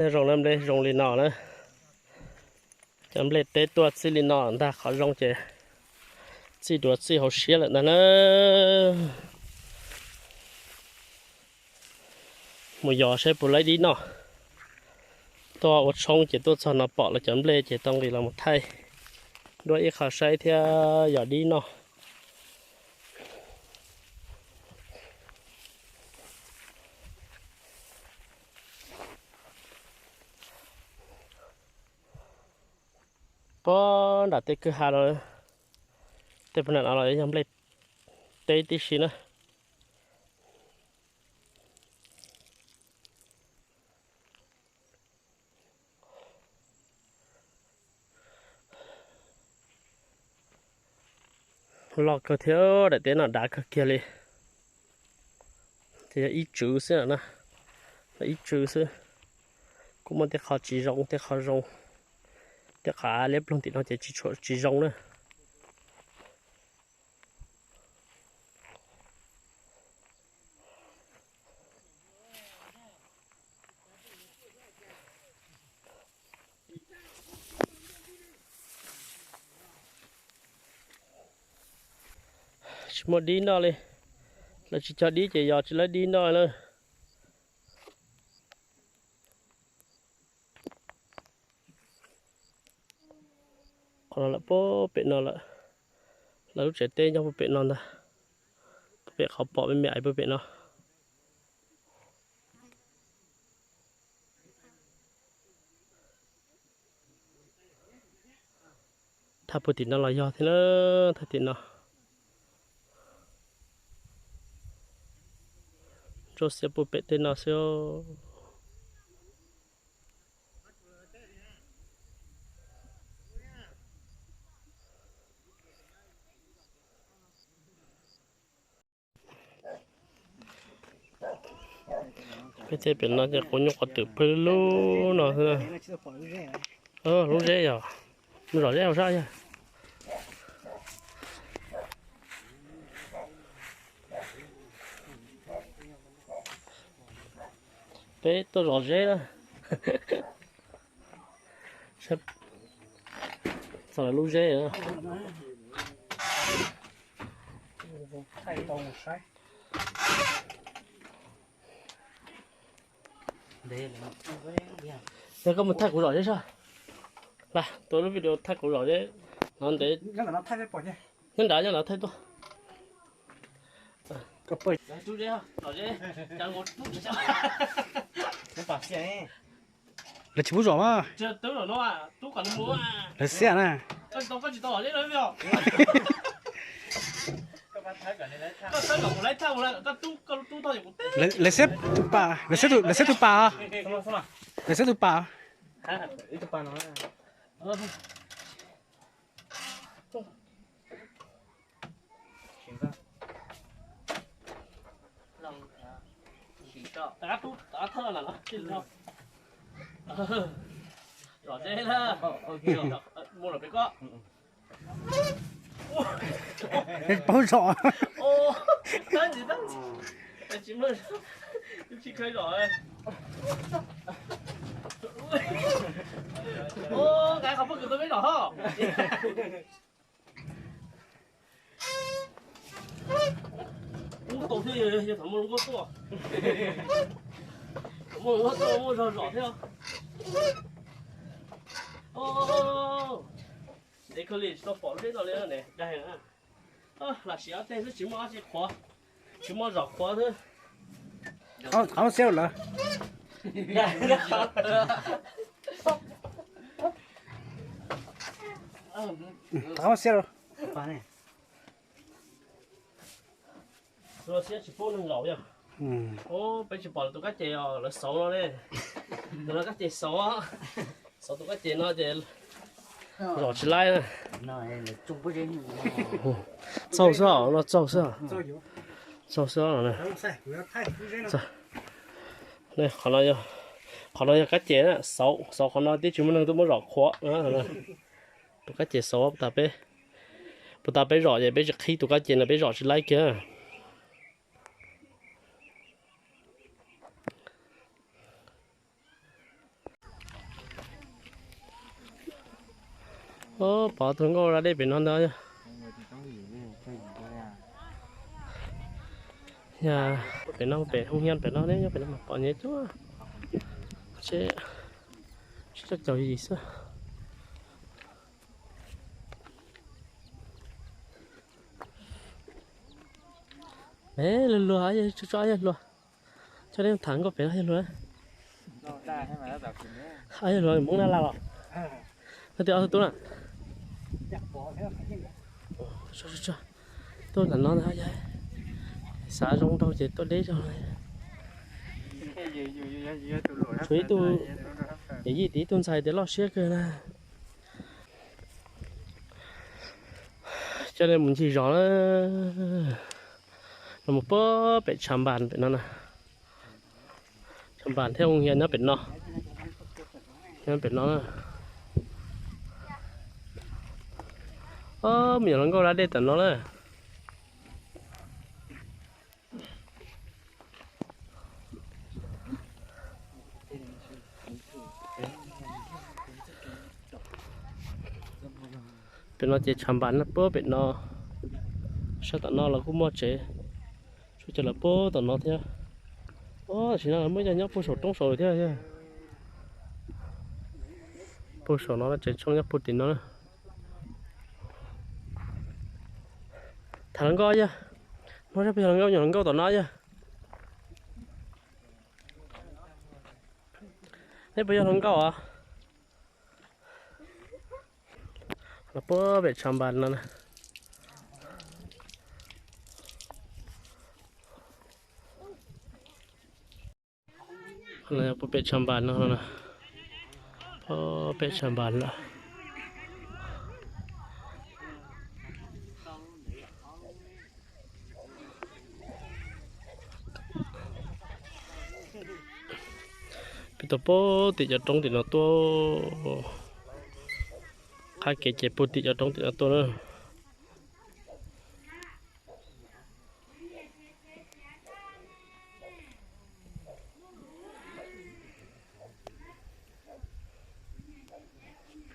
Zoo na, nplej zoo li no na. Cov nplej teb tuaj txij li no ntag, qhov zoo ces txij duav txij hauv siab lawm ntag na. Mus yos saib puas laib dib noj. Tuaj ua tshoob ces tuaj txog no pom lawv cov nplej ces tau nqis los mus thaij dua ib qho saib thiab yos dib noj. Puag nram tej kwj ha los, tej puag nram no los yog nplej teb tib si na. Loj kawg thiab, daim teb no dav kawg kiag li. Ces yog ib tswv xwb na, ib tswv xwb. Kuj muaj tej qho tsis zoo, tej qho zoo. Tej qav liab ploog tim no ces tsis tshua tsis zoo na. Tsis muaj dib noj li. Lawv tsis cog dib ces yos tsis laib dib noj na. Qhov no lawm puag pem no lawm. Lawv lub tsev teb nyob puag pem no ntag. Puag pem qhov pom me me aiv puag pem no. Thaj puag tim no los yog thiab na, thaj tim no. Ntsuab xiab puag pem tej no xwb. Peb tej pem no ces quav nyuj quav twm pw lub no xwb. Lub zeb yog mus zom zeb hauv sab yog. Peb tuaj zom zeb na. Txog lawv lub zeb. Yog koj mus thaij kuv zom zeb soj. Laj, tua lub video thaij kuv zom zeb. No ntev. Nyob nrad, nyob nrad thaij tuaj. Lawv tsis pub zom mas. Lawv xiab na. Lawv, lawv xiab tus pas, lawv xiab tus, lawv xiab tus pas. Lawv xiab tus pas. Paub zom. Ub tau thiab, yog thaum muaj hluas nkauj tuaj, thaum muaj hluas nkauj tuaj muaj zog zom thiab. Ntev kawg li tsis tau pom zeb no li ne, daig na. Lam siv ob teg xwb tsis muaj dab tsi qhuav, tsis muaj zom qhuav xwb. Qhov xiab lawm. Qhov xiab lawm. Tua siab tsis pub neeg zaum yog. Ub, peb tsis pom lawv tus kab ces os, lawv xauv no ne. Tus no kab ces xauv, xauv tus kab ces no ces zom tsis laib na. Txaug xwb os, no txaug xwb. Txaug xwb os. Qhov no yog kab ces na, xauv, xauv qhov no twb tsis muaj neeg tuaj muab zom qhuav. Tus kab ces xauv, puas tas peb zom ces peb tsis qhib tus kab ces no peb zom tsis laib kiag. Pov tus nkauj da dej pem no ntag. Yog pem no, pem hoo hias pem no ne, nyob pem no mas pom nyias cuag. Seb, seb tso caum yim xwb. Luag luag, tso tso yawg hluas. Tso nej tham nkauj pem no yawg hluas. Yawg hluas Hmoob Nab Laj los? Koj twb ob tug tub na. Tuaj ntawm no ntag, xav zoo nraug ces tuaj deb zog. Tshuav ib tug yawm yij tim ib tug ntxhais tias loj siab kawg na. Coj nej mus ncig zos na. Los mus puag pem Tshav Npas pem no na. Tshav Npas thiab Hoo Hias nyob pem no. Nyob pem no na. Ob, me nyuam hluas nkauj da dej tom no na. Pem no ces Tshav Npas na, puag pem no. Sab tom no los kuj muaj tsev, tsuas cov lawv puag tom no thiab. Tam sim no muaj ib co nyob puag saum roob saud thiab. Puag saum no tsev tshooj nyob puag tim no na. Tham hluas nkauj yog, muaj sab pem hluas nkauj, nyuam hluas nkauj tom no yog. Neb puas yog hluas nkauj os? Los puag pem Tshav Npas no na. Puag pem Tshav Npas no, puag pem Tshav Npas lawm. Peb tuaj puag tim cov roob tim no tuaj. Qab kev ces puag tim cov roob tim no tuaj na.